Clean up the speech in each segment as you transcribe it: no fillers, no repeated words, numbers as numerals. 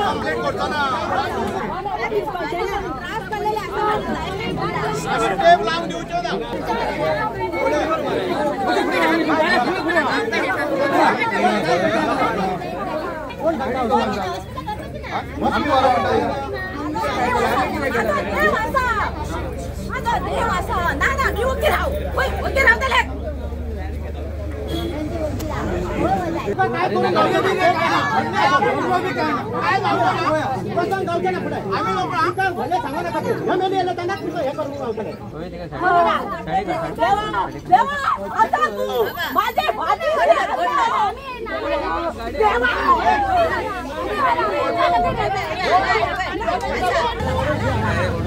Complaint करतो ना tape लावून दिवचो ना.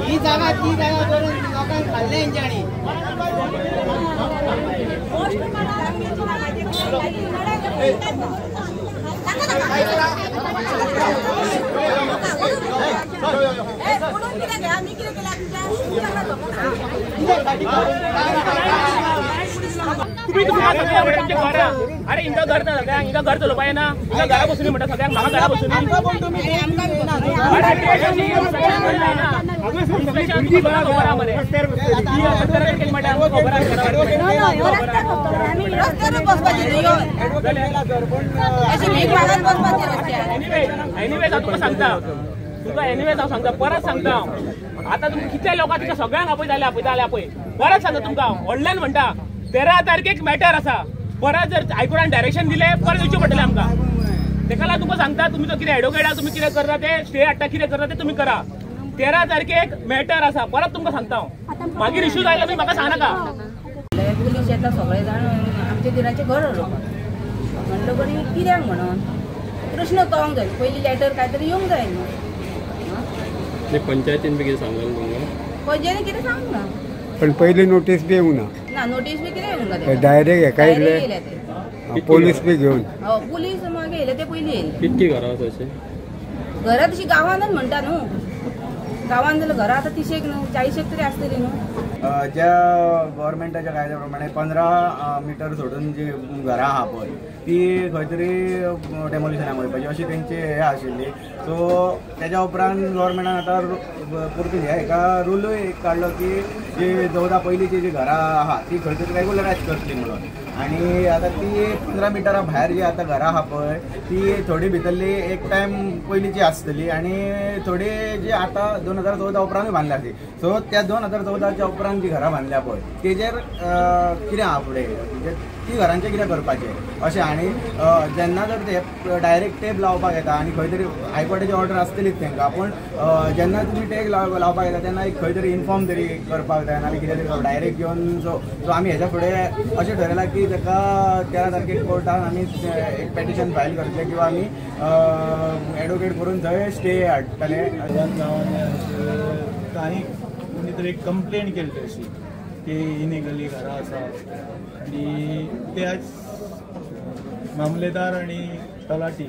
ही जागा ती जागा करून लोकांक खाल्ले हेंच्यांनी. तुम्ही तुमच्या अरे हिंगा घर ना सगळ्यांक हिंगा घर चलोवपा येना हिंगा घरा बसून म्हणटा सगळ्यांक म्हाका घरा बसून एनिवेज हांव तुका सांगता तुका एनिवेज हांव सांगता परत सांगता आतां तुमकां कितल्या लोकांक तुका सगळ्यांक आपयताले आपयताले आपय परत सांगता तुमकां व्हडल्यान म्हणटा 13 तारखेक मॅटर आसा. परत जर हायकोर्टान डायरेक्शन दिले परत येवचें पडटलें आमकां. तेका लागून तुमकां सांगता तुमी तो कितें एडवोकेट आहा तुमी कितें करता ते स्टे हाडटा कितें करता ते तुमी करा. 13 तारखेक मॅटर आसा परत तुमकां सांगता हांव. मागीर इश्यू जायला तुमी म्हाका सांग नाका. पुलीस येता सगळे जाण आमच्या दिराचें घर उलोवपाक म्हणटकच कित्याक म्हणून प्रश्न कळोंक जाय पयलीं लेटर काय तरी येवंक जाय न्हू. पंचायतीन बी कितें सांगलें तुमकां? पंचायतीन कितें सांगूंक ना. पण पयली नोटीस बी येवंक ना. ना नोटीस बी कितें येवंक ना. डायरेक्ट हेका येयले पोलीस बी घेवन. हय पुलीस मागीर येयले ते पयलीं येयले. कितकी घरां आसा अशीं? घरां तशी गांवानच म्हणटा न्हू गांवान जाल्यार घरां आतां 30 न्हू 40 तरी आसतली न्हू. ज्या गव्हर्मेंटाच्या कायद्या प्रमाणे 15 मिटर सोडून जी घरां आहा पळय ती खंय तरी डेमोलिशनाक वयपाची अशी तेंची हें आशिल्ली. सो तेज्या उपरांत गव्हर्मेंटान आतां परतून ह्या हेका रुलूय एक काडलो की जी 14 पयलींची जी घरां आहा ती खंय तरी रेगुलरायज करतली म्हणून. आनी आतां ती 15 मिटरा भायर जी आतां घरां आहा पळय ती थोडी भितरली एक टायम पयलींची आसतली आनी थोडी जी आतां 2014 उपरांतूय बांदल्या ती. सो त्या 2014च्या उपरांत जी घरां बांदल्या पळय तेजेर कितें आहा फुडें म्हणजे ती घरांचें कितें करपाचें अशें. आनी जेन्ना जर ते डायरेक्ट टेप लावपाक येता आनी खंय तरी हायकोर्टाची ऑर्डर आसतलीच तांकां पूण जेन्ना तुमी टेप लावपाक येता तेन्ना एक खंय तरी इन्फॉर्म तरी करपाक जाय नाल्यार कितें तरी डायरेक्ट येवन. सो सो आमी हेज्या फुडें अशें ठरयलां की ताका 13 तारखेक कोर्टान आमी एक पेटिशन फायल करतले किंवा आमी एडवोकेट करून थंय स्टे हाडटले. तांणी कोणी तरी एक कंप्लेन केली अशी की इलिगली घरां आसा आनी ते आज मामलेदार आनी तलाठी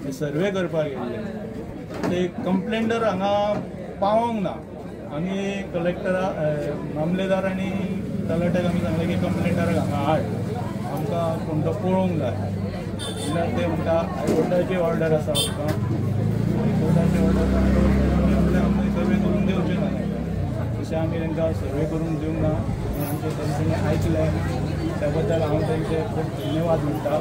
हे सर्वे करपाक गेल्ले ते कंप्लेंटर हांगा पावोंक ना. आमी कलेक्टरा मामलेदार आनी तलाट्याक आमी सांगलें की कंप्लेंटराक हांगा हाड आमकां कोण तो पळोवंक जाय म्हणल्यार ते म्हणटा हायकोर्टाची ऑर्डर आसा आमकां हायकोर्टाची ऑर्डर आमकां सर्वे करून दिवचें ना. तशें आमी तांकां सर्वे करून दिवंक ना आमचें तांच्यांनी आयकलें त्या बद्दल हांव तांचे खूब धन्यवाद म्हणटा.